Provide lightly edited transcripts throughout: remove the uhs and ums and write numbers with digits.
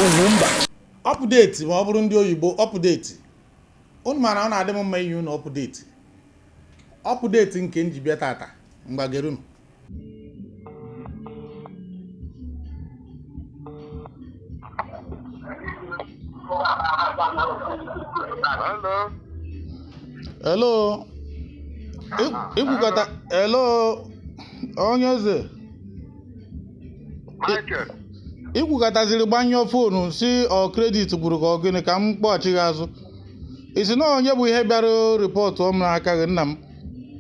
Ugwumba. Update ma ọ bụrụ ndị oyibo update. Unu mara ọ na-adị m mma inye unu update. Update nke m ji bịa tata mgbagerunu. Hello. Hello. Ikwukọta hello onye eze. Michael. Ikwukọtaziri gbanyụọ foonu si ọ credit gwuru ka ọ gịnị ka m kpọghachi gị azụ. Ị sị na onye bụ ihe bịara rịpọtụ m n'aka gị nna m.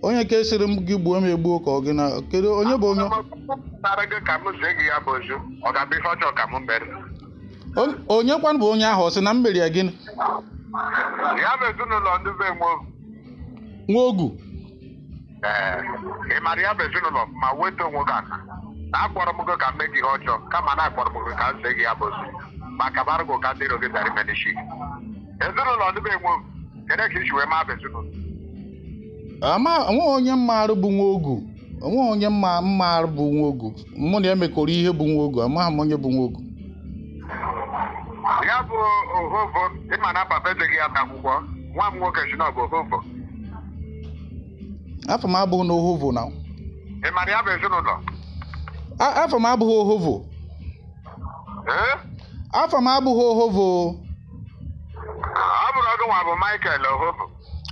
Onye ka esiri m gị gbuo m egbuo ka ọ gị na kedu onye bụ onye Tara gị ka m zie gị ya bụ ozu. Ọ ga-abụ ife ọjọọ ka m mere. Onye kwanụ bụ onye ahụ ọ sị na m mere ya gịnị? Ya bụ ezinụlọ ndị be nwe. Nwogu. Ee, ị mara ya bụ ezinụlọ ma weta onwe gị aka. Na akpọrọ m gị ka m mee gị ihe ọjọọ kama na akpọrọ m gị ka m zie gị ya bụ ozu. Maka mara gị ka ndị iro gị bịara ime n'isi gị. Ezinụlọ ndị be nwe kedu ka isi wee maa bụ ezinụlọ? Ama onweghị onye mmarụ bụ Nwogu. Onweghị onye mma mmarụ bụ Nwogu. Mụ na ya mekọrọ ihe bụ Nwogu. Amaghị m onye bụ Nwogu. Ya bụ ohovo ịma na papa edeghị ya n'akwụkwọ nwa m nwoke si na ọ bụ ohovo. Afọ m abụghị na Ohovo na. Ị mara ya bụ ezinụlọ? Afọ m abụghị Ohovo. Ee? Afọ m abụghị Ohovo. Ọ bụrụ ọgụ nwa bụ Michael Ohovo.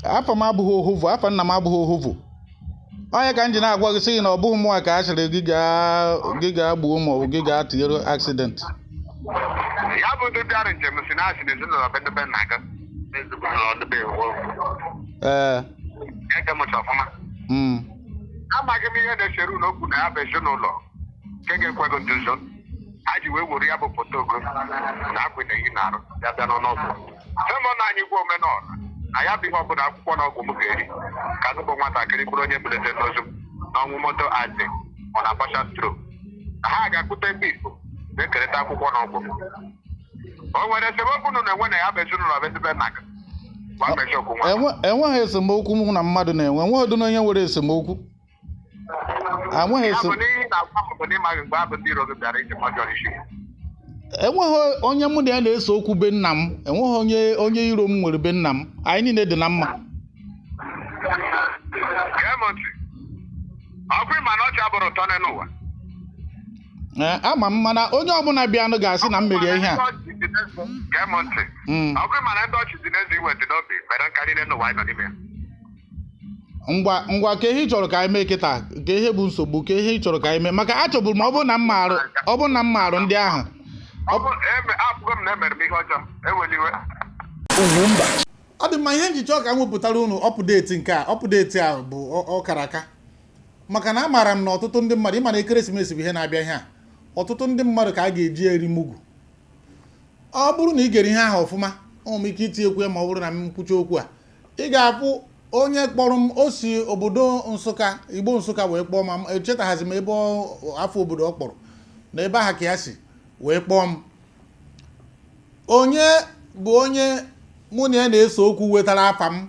Afọ m abụghị Ohovo. Afọ nna m abụghị Ohovo. Onye ka m ji na-agwa gị sị gị na ọ bụghị mụnwa ka a sịrị gị gaa gị gaa gbuo ma ọ bụ gị gaa tinyere accident. Ya bụ ndị bịara njem si na asị na ezinụlọ be ndị be nna gị. Ezinụlọ ndị be nwe. Ee. Ege m ntị ọfụma. Amaghị m ihe na-esere unu okwu na ya bụ ezinụlọ nke ga-ekwe gị nduzo. Ha ji wee were ya bụ foto go na akwa na-eyi n'arụ ya bịa n'ọnụọgwụ. Sị m na anyị gwa omenọra na ya bụ ihe ọbụla akwụkwọ na ọgwụ m ga-eri ka gị bụ nwatakịrị bụrụ onye mberede n'ozu m n'ọnwụ moto accident ọ na partial stroke. Na ha ga-akpụta ebe ifo na-ekerịta akwụkwọ na ọgwụ m. O nwere esemokwu unu na-enwe na ya bụ ezinụlọ bụ ebe nna gị? Gwa m eziokwu nwa. Enweghị esemokwu mụ na mmadụ na-enwe. Enweghị ụdị onye nwere esemokwu. Enweghị Ya bụ n'ihi na agwa m bụ na ịmaghị mgbe abụ ndị iro gị bịara ije ọjọọ n'isi gị. Enweghị onye mụ na ya na-ese okwu be nna m. Enweghị onye onye iro m nwere be nna m. Anyị niile dị na mma. Gee m ntị. Ọ bụ ịma na ọchị abụrụ ụtọ n'ụwa. Ee, ama m mana onye ọbụla bịanụ ga-asị na m merie ihe a. Gee m ntị. Ọ bụ ịma na ndị ọchị dị n'eze iwe dị n'obi mere nkarị n'ụwa anyị nọ n'ime ya. Ngwa ngwa ka ihe ị chọrọ ka anyị mee kịta ka ihe bụ nsogbu ka ihe ị chọrọ ka anyị mee maka achọburu m ọ bụrụ na m marụ ọ bụrụ na m marụ ndị ahụ. Ọ bụ afụgo m na emere m ihe ọjọọ ewela iwe. Ugwumba. Ọ dị mma ihe nji chọọ ka m wepụtara unu update nke a update a bụ ọkara aka maka na amaara m na ọtụtụ ndị mmadụ ịma na ekeresimesi bụ ihe na-abịa ihe a ọtụtụ ndị mmadụ ka a ga-eji eri mugu. Ọ bụrụ na ị gere ihe ahụ ọfụma enwere m ike itinyekwu ya ma ọ bụrụ na m kwucha okwu a ị ga-afụ onye kpọrọ m o si obodo Nsụka Igbo Nsụka wee kpọọ m echetaghazi m ebe afọ obodo ọ kpọrọ na ebe ahụ ka ya si wee kpọọ m. Onye bụ onye mụ na ya na-ese okwu wetara afa m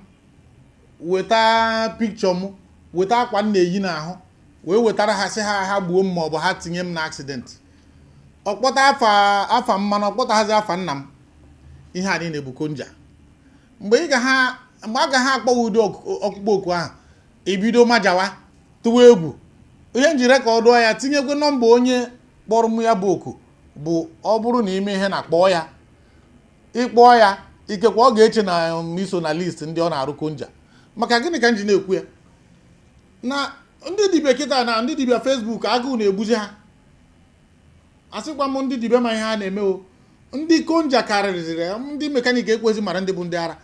weta pikchọ m weta akwa m na-eyi n'ahụ wee wetara ha sị ha ha gbuo m ma ọ bụ ha tinye m na accident. Ọ kpọta afa afa m mana ọ kpọtaghazi afa nna m. Ihe a niile bụ konja. Mgbe ị ga ha mgbe a gaghị akpọwa ụdị ọkpụkpọ oku ahụ ibido majawa tụwa egwu. Ihe m ji rekọdụọ ya tinyekwe nọmba onye kpọrọ m ya bụ oku bụ ọ bụrụ na ime ihe na kpọọ ya ịkpọọ ya ikekwe ọ ga-eche na m iso na list ndị ọ na-arụ konja. Maka gịnị ka m ji na-ekwu ya na ndị dibịa kịta na ndị dibịa Facebook agụụ na-egbuzi ha. Asịkwa m ndị dibịa ma ihe ha na-eme o ndị konja karịrịziri ndị mekanik ekwezi mara ndị bụ ndị ara.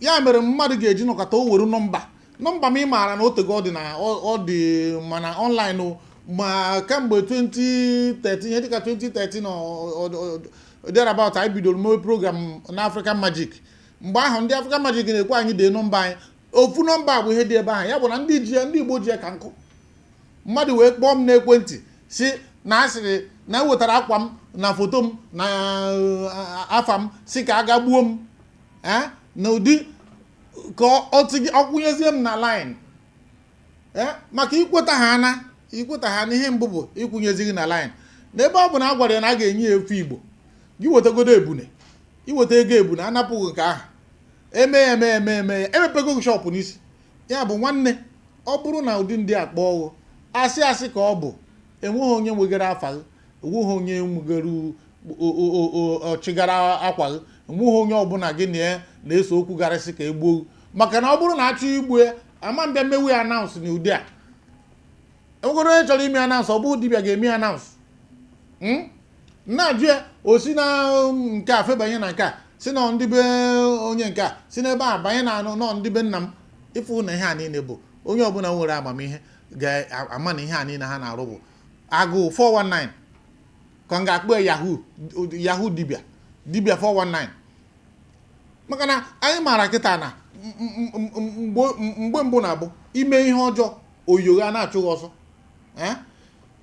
Ya mere mmadụ ga-eji nọkọta o were nọmba nọmba m ị maara na otego ọ dị na ọ dị mana online o ma kemgbe 2013 ihe dịka 2013 thereabout anyị bidoro mewe program na African Magic. Mgbe ahụ ndị African Magic na-ekwe anyị dee nọmba anyị ofu nọmba bụ ihe dị ebe ahụ ya bụ na ndị ji ya ndị Igbo ji ya ka nkụ. Mmadụ wee kpọọ m n'ekwentị si na asịrị na ewetara akwa m na foto m na afa m si ka a ga gbuo m na ụdị ka ọ kwụnyezie m na line maka ikweta ha na ikweta ha na ihe mbụ bụ ịkwụnyezi gị na line. N'ebe ọ bụ na a gwara ya na a ga-enye ya efu Igbo Gị wetagodo ebune, iweta ego ebune, anapụghị nke ahụ, eme ya eme eme eme ya, emepego gị shọpụ n'isi. Ya bụ nwanne, ọ bụrụ na ụdị ndị a kpọọ ọghụ asị asị ka ọ bụ, enweghị onye nwegara afa gị, enweghị onye nwegara ọchịgara akwa gị, enweghị onye ọbụla gị na ya na-eso okwu garịsị ka egbuo gị. Maka na ọ bụrụ na achọ igbu ya, ama mbịa mewe ya announce na ụdị a. Enwegoro onye chọrọ ime announce, ọ bụghị dibịa ga-eme announce. Na-ajụ ya, o si na nke a febanye na nke a, si na ndị be onye nke a, si n'ebe a banye na anụ nọ ndị be nna m. Ịfụ na ihe a niile bụ onye ọbụla nwere amamihe ga-ama na ihe a niile ha na-arụ bụ agụụ 419, ka m ga-akpọ ya yahoo yahoo, dibịa dibịa 419. Maka na anyị maara kịta na mgbe mbụ na-abụ ime ihe ọjọọ, oyogha na-achụ gị ọsọ.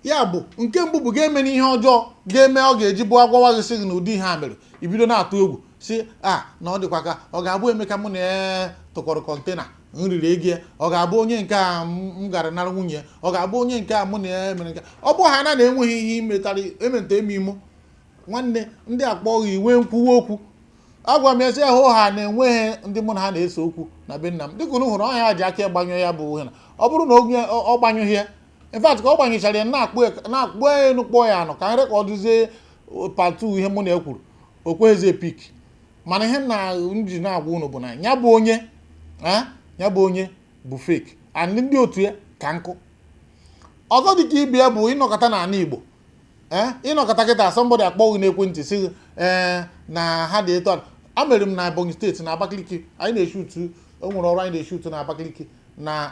Ya bụ nke mbụ bụ ga-eme n'ihe ọjọọ ga-eme ọ ga-eji bụ agwawa gị sị gị na ụdị ihe a mere, ibido na-atụ egwu si a na ọ dịkwa ka ọ ga-abụ Emeka mụ na ya tụkọrọ container m riri ego ya, ọ ga-abụ onye nke a m gara nara nwunye ya, ọ ga-abụ onye nke a mụ na ya mere nke a. Ọ bụ ha na na-enweghị ihe imetara ementa eme imo. Nwanne, ndị akpọghị iwe nkwuwa okwu, agwa m ya sị hụ ha na-enweghị ndị mụ na ha na-ese okwu na be nna m. Dịka unu hụrụ, ọnya ji aka gbanyụ ya bụ ihe na ọ bụrụ na onye ọ gbanyụghị ya, in fact ka ọ gbanyechara ya, na-akpụ ya na-akpụ ya enu, kpọọ ya anọ ka nre ka ọ dụzie part 2 ihe mụ na ya kwuru, o kweghịzi pick. Mana ihe m na m ji na-agwa unu bụ na ya bụ onye, ya bụ onye bụ fake and ndị otu ya ka nkụ. Ọzọ dịka ibe ya bụ ịnọkọta n'ala Igbo, ee, ịnọkọta kịta, somebody akpọ gị n'ekwentị sị gị ee na ha dị etu a. A mere m na Ebonyi Steeti, na Abakaliki, anyị na-eshutu, o nwere ọrụ anyị na-eshutu na Abakaliki na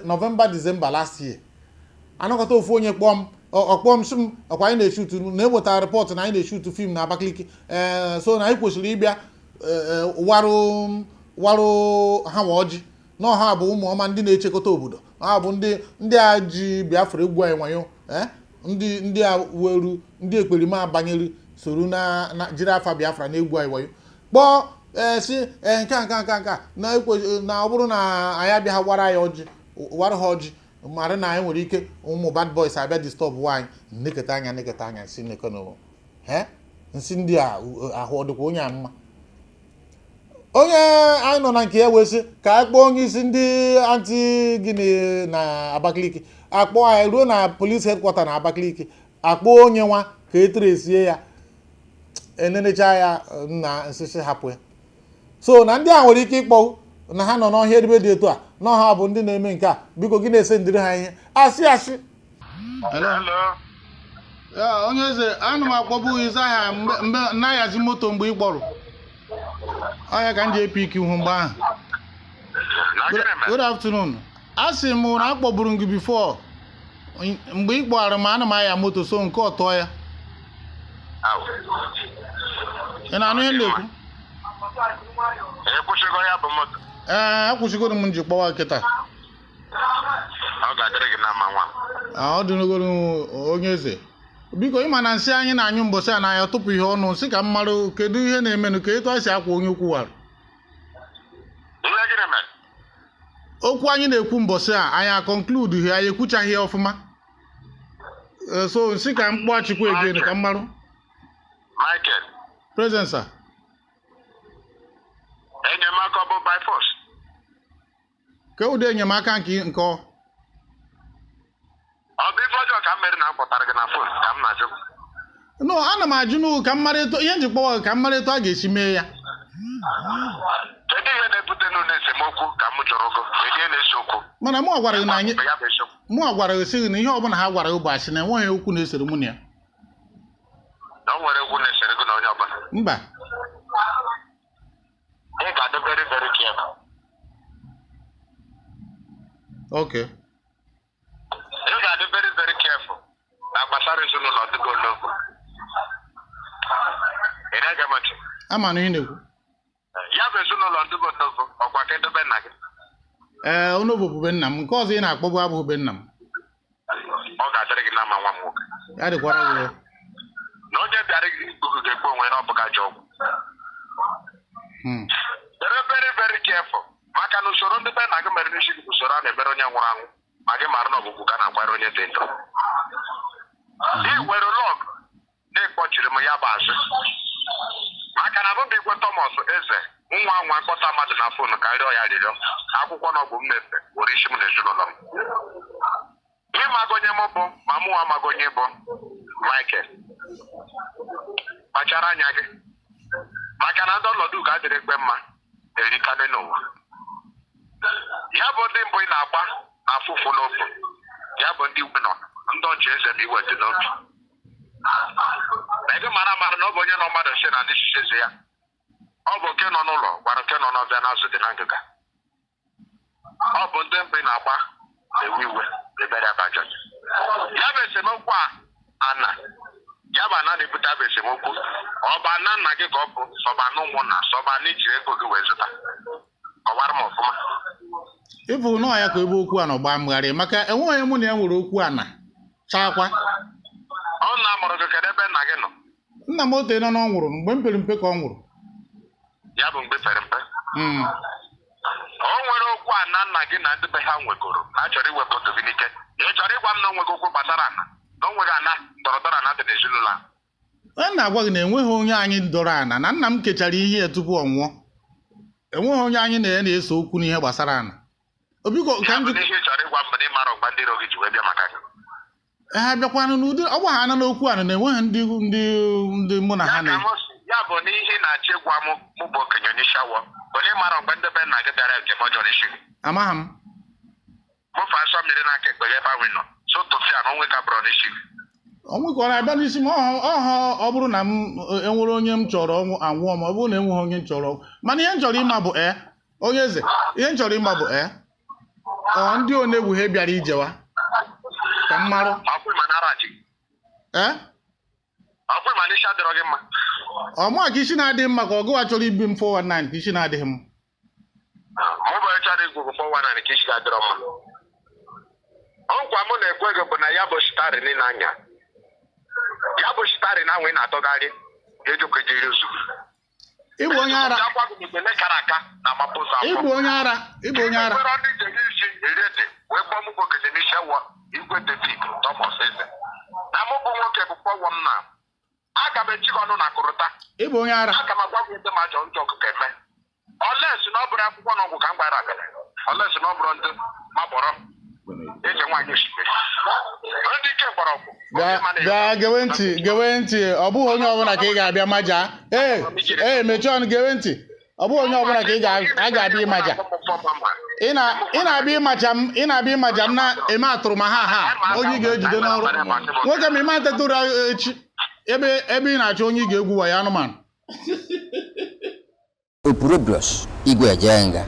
November, December last year. Anọkọta ofu onye kpọọ m, ọkpọọ m sị m ọkwa anyị na-eshutu, na-eweta report na anyị na-eshutu film na Abakaliki, ee, so na anyị kwesịrị ịbịa warụ warụ ha nwa ọjị na ọha bụ ụmụ ọma ndị na-echekọta obodo ha, bụ ndị a ji Biafra egwu anyị nwayo, ee, ndị a weru ndị ekperima banyere soro na jiri afa Biafra na-egwu anyị wayo. Kpọọ ee si ee nke a nke a nke a nke a na ekwe na ọ bụrụ na anyị abịa wara ya ọjị, wara ha ọjị, mara na anyị nwere ike ụmụ bad boys abịa disturb anyị. Nnekọta anya nekọta anya si nekọ na he nsị ndị a ahụ ọ dịkwa onye a mma. Onye anyị nọ na nke ya wee sị ka anyị kpọọ onye isi ndị anti gịnị na Abakaliki. Akpọ anyị ruo na police headquarter na Abakaliki, akpọ onye nwa ka e trace ya, enenecha ya na nsịsị hapụ ya. So na ndị a nwere ike ịkpọ na ha nọ n'ọhịa ebe dị etu a, na ọha bụ ndị na-eme nke a, biko gị na-ese ndịrị ha ihe asị asị. Hello. Ya, onye eze, ana m akpọbụ ịza ha mgbe na-ahazi moto mgbe ị kpọrọ ọnya ka m ji epick ihu mgbe ahụ. Na gịnị mere? Good afternoon. A sị m na akpọburu m gị before mgbe ị kpọrọ m, ana m aya moto, so nke ọtọ ya. Awụ. Ị na-anụ ihe m na-ekwu? Ekwụsịgo ya bụ moto? Ee, akwụsịgoro m nji kpọwa kịta. Ọ ga-adịrị gị na mma, nwa m. Ah, ọ dịnugoro onye eze. Biko, ịma na nsị anyị na-anyụ mbọsị a n'anya tụpụ ihe ọnụ nsị ka m marụ kedu ihe na-emenụ, ka etu a si akwa onye ukwu wara. Ihe gịnị mere? Okwu anyị na-ekwu mbọsị a, anyị a-conclude ihe, anyị ekwuchaghị ya ọfụma. So nsị ka m kpọghachikwa again ka m marụ. Michael, Present, sir. Enyemaka ọ bụ by force? Ka ụdị enyemaka nke ọ? Ọ bụ ife ọjọọ ka m mere na m kpọtara gị na phone ka m na-ajụ? No, ana m ajụ n'u ka m mara etu ihe nji kpọwa gị, ka m mara etu a ga-esi mee ya. Kedu ihe na-ebute n'ụlọ esemokwu ka m jụrụ gị? Kedu ihe na-ese okwu? Mana mụ gwara gị na anyị Ya bụ eziokwu. Mụ gwara gị sị gị na ihe ọbụla ha gwara gị bụ asị, na enweghị okwu na-esere mụ na ya. Na o nwere egwu na-esere gị na onye ọbụla? Mba. Ị ga-adị very very careful. Okay. Ị ga-adị very very careful na gbasara ezinụlọ dị gị ologbo. Ị na-ege m ntị? Ama na ihe na-ekwu. Ya bụ ezinụlọ ndị bụ ologbo, ọkwa kedu be nna gị? Ee, onobo bụ be nna m. Nke ọzọ ị na-akpọbu abụghị be nna m. Ọ ga-adịrị gị na mma, nwa m nwoke. Ya dịkwara gị. Na onye bịara igbu gị ga-egbu onwe ya na ọ bụga ajọ ọgwụ. Dere very very careful, maka na usoro ndị be nna gị mere n'isi gị bụ usoro a na-emere onye nwụrụ anwụ, ma gị mara na ọgwụgwụ ka na-akwara onye dị ndụ. Ị nwere lọg na ịkpọchiri m ya bụ azụ. Mụ bụ Igwe Thomas Eze nwa nwa kpọta mmadụ na phone ka rịọ ya arịrịọ akwụkwọ na ọgwụ m mefe were isi m na ezinụlọ m. Ịmago onye m bụ, ma mụ amago onye bụ Michael. Kpachara anya gị, maka na ndị ọnọdụ ka adịrị ekpe mma erikarị n'ụwa. Ya bụ ndị mbụ ị na-agba afụfụ n'ofu, ya bụ ndị igwe nọ ndị ọchị eze ma iwe dị n'obi. Na ebe mara amara na ọ bụ onye nọ mmadụ si na ndị sisi eze ya. Ọ bụ nke nọ n'ụlọ gwara nke nọ n'ọbịa na azụ dị na ngịga. Ọ bụ ndị mbụ ị na-agba ewe iwe ebere abajọ. Ya bụ esemokwu a ana ya bụ ana na-ebute bụ esemokwu. Ọ bụ ana nna gị ka ọ bụ sọba na ụmụnna sọba na ijiri ego gị wee zụta. Kọwara m ọfụma. Ịfụ nọọ ya ka ebe okwu a nọ gbaa mgharị, maka enweghị onye mụ na ya nwere okwu ana chaakwa. Ọ nna mụrụ gị, kedu ebe nna gị nọ? Nna m ote nọ na ọ nwụrụ mgbe m pere mpe ka ọ nwụrụ. Ya bụ mgbe pere mpe. O nwere okwu ana nna gị na ndị be ha nwegoro ha chọrọ iwepụ ndụ gị n'ike. Ị chọrọ ịgwa m na o nweghị okwu gbasara ana, na o nweghị ana ndọrọndọrọ ana dị n'ezinụlọ a? A na-agwa gị na enweghị onye anyị dọrọ ana, na nna m kechara ihe ya tupu ọ nwụọ. Enweghị onye anyị na ya na-ese okwu n'ihe gbasara ana. Obiko ka Ya m bụ jụ na ihe ị chọrọ ịgwa m bụ na ị mara ọgba ndị iro gị ji wee bịa maka gị. Ha bịakwanụ n'ụdị ọ gba ha ana n'okwu ana na enweghị ndị ndị ndị mụ na ha Ya na ka m sị, ya bụ na ihe ị na-achọ ịgwa m, mụ bụ okenye onye isi awọ, onye mara mgbe ndị be nna gị bịara njem ọjọọ n'isi gị. Amaghị m. Mụfe asọ mmiri n'aka ekpe gị ebe ahụ ị nọ so tụfịa na onwe ka bụrụ n'isi gị. Ọnwụ ka ọ na-abịa n'isi m. Ọhọ, ọ bụrụ na m enwere onye m chọrọ ọnwụ anwụọ m, ọ bụrụ na enweghị onye m chọrọ ọnwụ. Mana ihe m chọrọ ịma bụ onye eze, ihe m chọrọ ịma bụ ọ ndị onegbu ha bịara ijewa ka m marụ. Ọkwa ịma na ara ji. Ọkwa ịma na isi adịrọ gị mma. Ọ mụ ka isi na-adịghị mma ka ọgụwa chọrọ ibi m 419 ka isi na-adịghị m. Mụ bụ onye chọrọ igwu gị 419 ka isi ga-adịrọ mma. Nkwa mụ na-ekwe gị bụ na ya bụ steering niile anya. Ya bụ steering ahụ ị na-atọgharị ga-ejikwa ejiri ozu. Ịbụ onye ara. Akwa gị mgbe kara aka na amapụ ụzọ afọ. Ịbụ onye ara. Ịbụ onye ara. Nwere ọnụ ije n'isi eri ede wee kpọọ mụ bụ okenye n'isi awọ Igwe David Thomas Eze. Na mụ bụ nwoke bụ kpọwọ m na aga m echi gị ọnụ na kụrụta. Ịbụ onye ara. Aga m agwa gị ndị ma jọ njọ ọkụkọ eme. Olesi na ọ bụrụ akwụkwọ na ọgwụ ka m gbara agara. Olesi na ọ bụrụ ndị mabọrọ eze nwaanyị osimiri. Ndị ike mgbọrọgwụ. Bịa bịa gewe ntị, gewe ntị. Ọ bụghị onye ọbụla ka ị ga-abịa maja. Ee ee, mechie ọnụ, gewe ntị. Ọ bụghị onye ọbụla ka ị ga- a ga-abịa ịmaja. Ị na-abịa ịmaja m, ị na-abịa ịmaja m na-eme atụrụ ma ha ha onye ị ga-ejide n'ọrụ. Nwoke ma ịma nteta ụra echi ebe ebe ị na-achọ onye ị ga-egwu wayo anụmanụ. Opurobios Igwe Ejenga.